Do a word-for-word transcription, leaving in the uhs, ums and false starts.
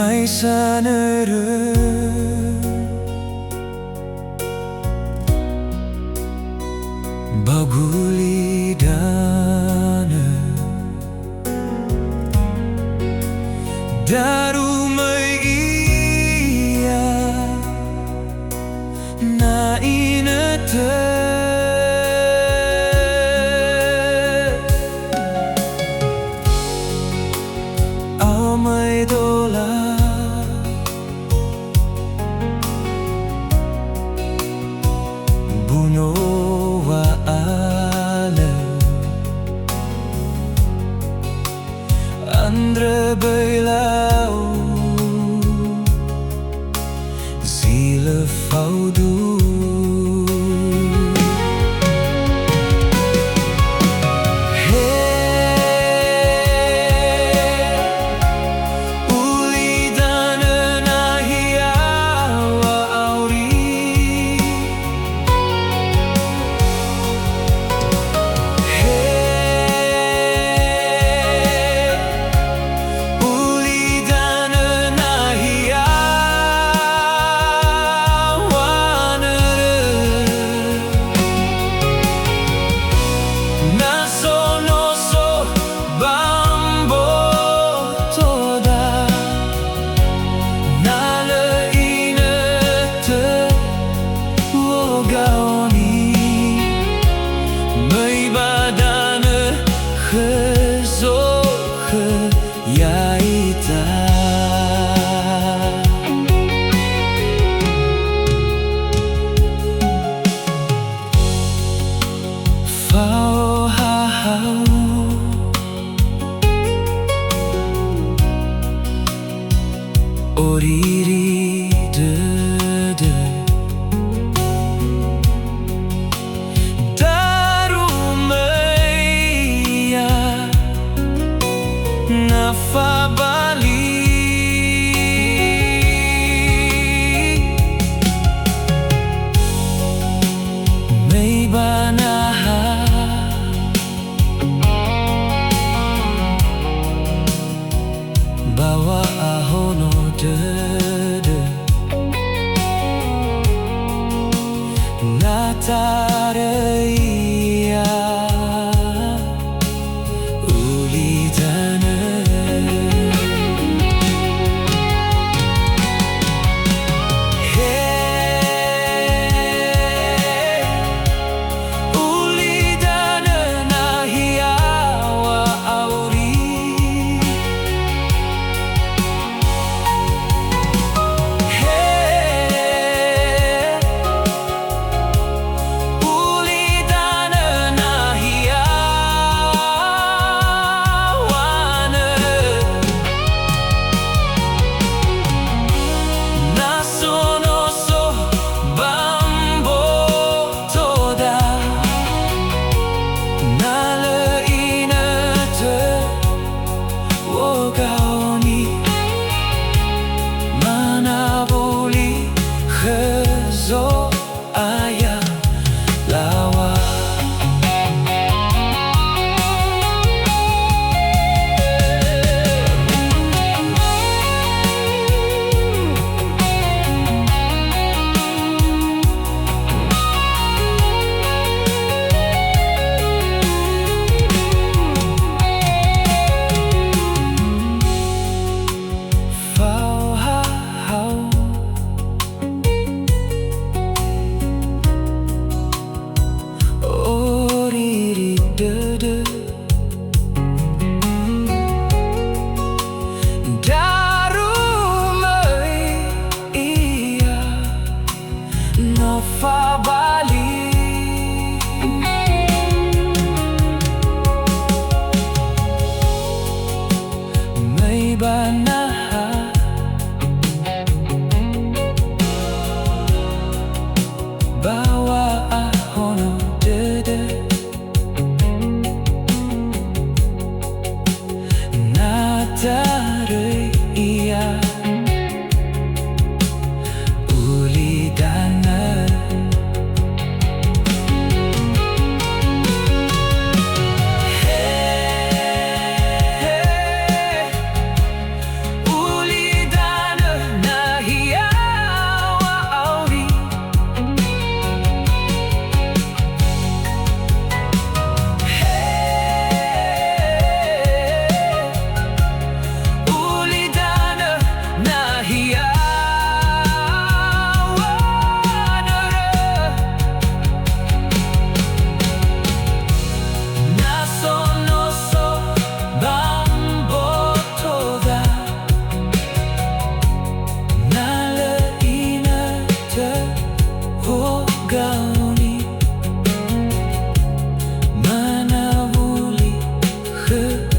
Aisa nörö ba gulidanö, daru möi ia na inötö. Ao möi dola, buno wa'alö, andrö böi lau zi lö faudu. He, ulidanö nahia wa'auri. He, ulidanö nahia wanörö. Na so noso ba mbotoda, na lö inötö wogaoni, möi ba danö khö zokhö ya'ita. Fao hahau, oriri dödö. Daru möi ia na fabali, möi ba naha ba wa'ahono dödö. Na taröi ia ulidanö. He, ulidanö nahia wa'auri. gaoni, manawuli khö